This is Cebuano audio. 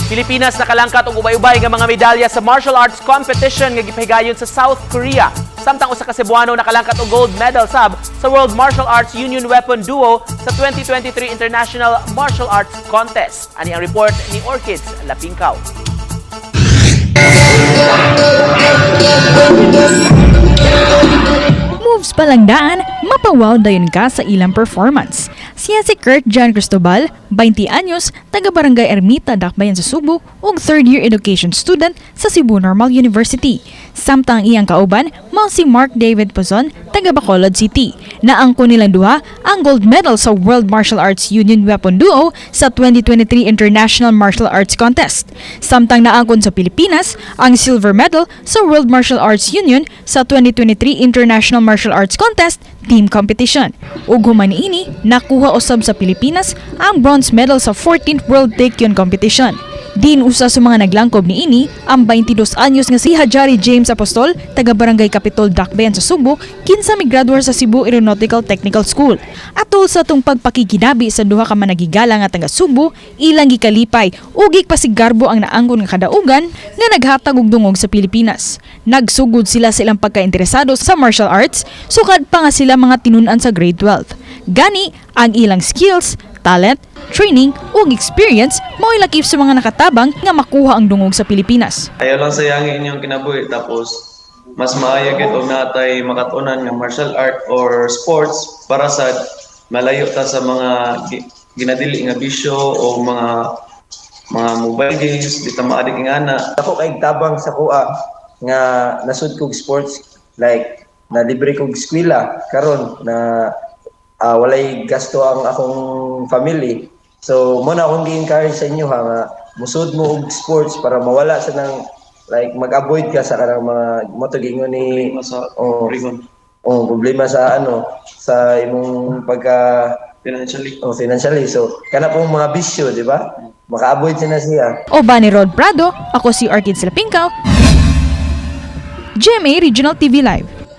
Pilipinas nakalangkat og ubay-ubay nga mga medalya sa martial arts competition nga gipahigayon sa South Korea. Samtang usa ka Cebuano nakalangkat og gold medal sab sa World Martial Arts Union Weapon Duo sa 2023 International Martial Arts Contest. Ani ang report ni Orchids Lapingkaw. Moves pa lang daan, mapawaw dayon ka sa ilang performance. Siya si Kurt John Cristobal, 20 anyos, taga Barangay Ermita, Dakbayan sa Sugbo, ug third year education student sa Cebu Normal University. Samtang iyang kauban, mao si Mark David Pozon, taga Bacolod City. Naangko nilang duha ang gold medal sa World Martial Arts Union Weapon Duo sa 2023 International Martial Arts Contest. Samtang naangkon sa Pilipinas ang silver medal sa World Martial Arts Union sa 2023 International Martial Arts Contest Team Competition. Ug human niini, nakuha usab sa Pilipinas ang bronze medal sa 14th World Taekwondo Competition. Din usa sa mga naglangkob niini ang 22 anyos nga si Hajari James Apostol, taga Barangay Kapitol, Dakbayan sa Sugbo, kinsa migraduar sa Cebu Aeronautical Technical School. Atol sa tong pagpakikinabi sa duha ka managigala nga taga Sugbo, ilang gikalipay ug gipasigarbo ang naangkon nga kadaugan nga naghatag og dungog sa Pilipinas. Nagsugod sila sa ilang pagkainteresado sa martial arts, sukad pa nga sila mga tinun-an sa grade 12. Gani, ang ilang skills, talent, training ug experience mao'y lakip sa mga nakatabang nga makuha ang dungog sa Pilipinas. Ayaw lang sayangin inyong kinabuhi, tapos mas maayo gid og natay makatunan nga martial art or sports para sa malayo ta sa mga ginadili nga bisyo o mga mobile games, di ta maadik ingana. Ako kay tabang sa kuha nga nasud kog sports, like na libre kog eskwela karon na walay gasto ang akong family. So mo na akong gi-encourage sa inyo ha nga musud mo og sports para mawala sa nang like mag-avoid ka sa kanang mga mo to giingon ni problema sa oh, Rigon. Oh, problema sa ano sa imong pagka financially. Oh, financially. So kana pong mga bisyo, di ba? Maka-avoid na siya. O ni Rod Prado, ako si Orchids Lapingkaw, GMA Regional TV Live.